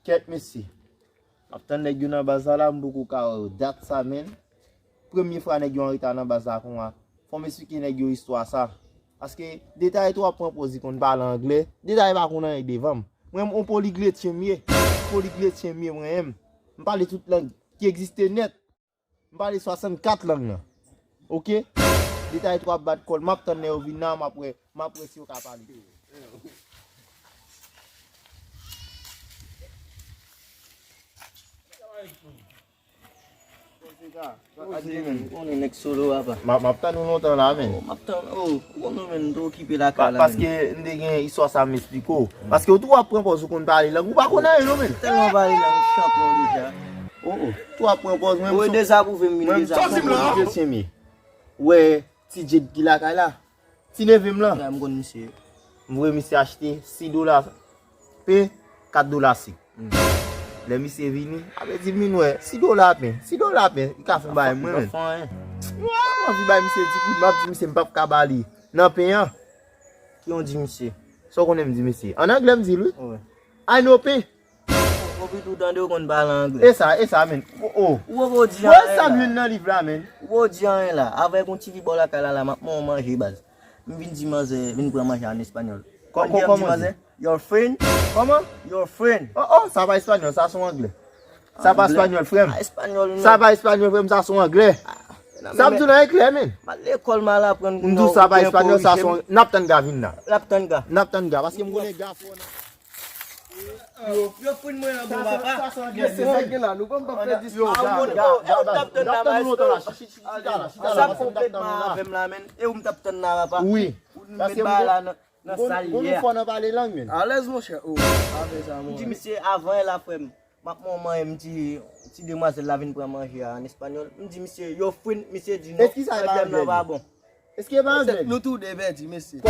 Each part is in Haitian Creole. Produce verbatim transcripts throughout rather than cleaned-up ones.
Kèt mesye. M ap tann nèg yo nan baz la la, m poko ka wè yo. Dat sa, menn. Premye fwa nèg yo anreta nan baz la konsa. Fò m esplike nèg yo istwa sa. Paske Detay tou ap pran pòz li konn pale anglè. Detay pa konn anyen devan m. Mwen, m on poligletyen m ye. Poligletyen m ye, mwen menm. M pale tout lang ki egziste nèt. M pale swasannkat lang nan. Oke? Detay tou ap bat kò l. M ap tann lè yo vin la, m ap wè, m ap wè si yo ka pale. Konnen nèg Solo a pa. M ap, m ap tann ou lontan la, menn. Oh, m ap tann, oh, ou konnen menn, m te okipe lakay la, menn. Paske m te gen istwa sa m esplike w. Paske ou tou ap pran pòz ou konn pale lang, ou pa konn anyen non, menn. Tèlman pale lang, chanpyon deja. Oh, oh. Tou ap pran pòz, mwen. Ou dezapwouve m, vin dezapwouve m. Mwen, m wè Ti Jed ki lakay la. Ti neve m lan. M konn misye. M voye misye achte sis dola pen, kat dola sik. Lè misye vini, apre di m vin wè, sis dola pen, sis dola pen, li ka fè yon bagay mwen menm. Mwen anvi bay misye ti kout, m ap di misye m p ap ka ba li nan pen an. Ki yon di misye? Sa w konnen m di misye? An anglè m di l wi. I know pen. Ou pito tande ou konn pale anglè. E sa, e sa, menn. Oh, oh. Ou poko di anyen la. Wè sa m jwenn nan liv la, menn. Ou poko di anyen la. Avèk yon ti fi bò lakay la, la, m ap ban w manje, baz. M vin di manzè, vin pran manje an espanyòl. Kò-, kò-, kòman di? Your friend. Kòman? Your friend. Oh, oh, sa pa espanyòl, sa se yon anglè. Sa pa espanyòl, frè m. Espanyòl, non. Sa pa espanyòl, frè m, sa se yon anglè. Sa m di w la e klè, menn. M al lekòl, m al aprann. M di w sa pa espanyòl, sa se yon, n ap tann Ga vin la. N ap tann Ga. N ap tann Ga, paske m konnen Ga fò nan Yo, yo fout mwen an bon papa. Sa se anglè, se sa k gen la. Nou pa m pa fè diskisyon. Yo, Ga, Ga, Ga, Ga, n ap tann ou lontan la. Chita la, chita la, paske m t ap tann ou la. Avè m la, menn. E ou m t ap tann la, papa. Wi. Ou met bagay la nan, nan sal yè. Gon fò nan pale lang, menn. Alèz, monchè. Oh, avè sa, monchè. M di misye avan la, frè m. M ap manman m di ti demwazèl la vin pran manje a an espanyòl. M di misye, yo frin, misye di non. Èske sa e pa anglè li ye? Èske e pa anglè li? Nou tou de pèdi, mesye.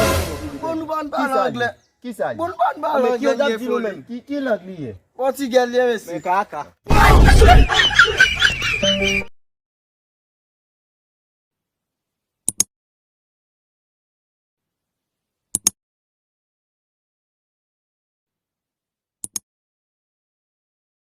Bon, nou pa konn pale anglè. Kisa li? Bon, nou pa konn pale anglè, ki yo t ap di nou menm? Ki, ki lang li ye? Pòtigè li ye, mesye. Men kaka.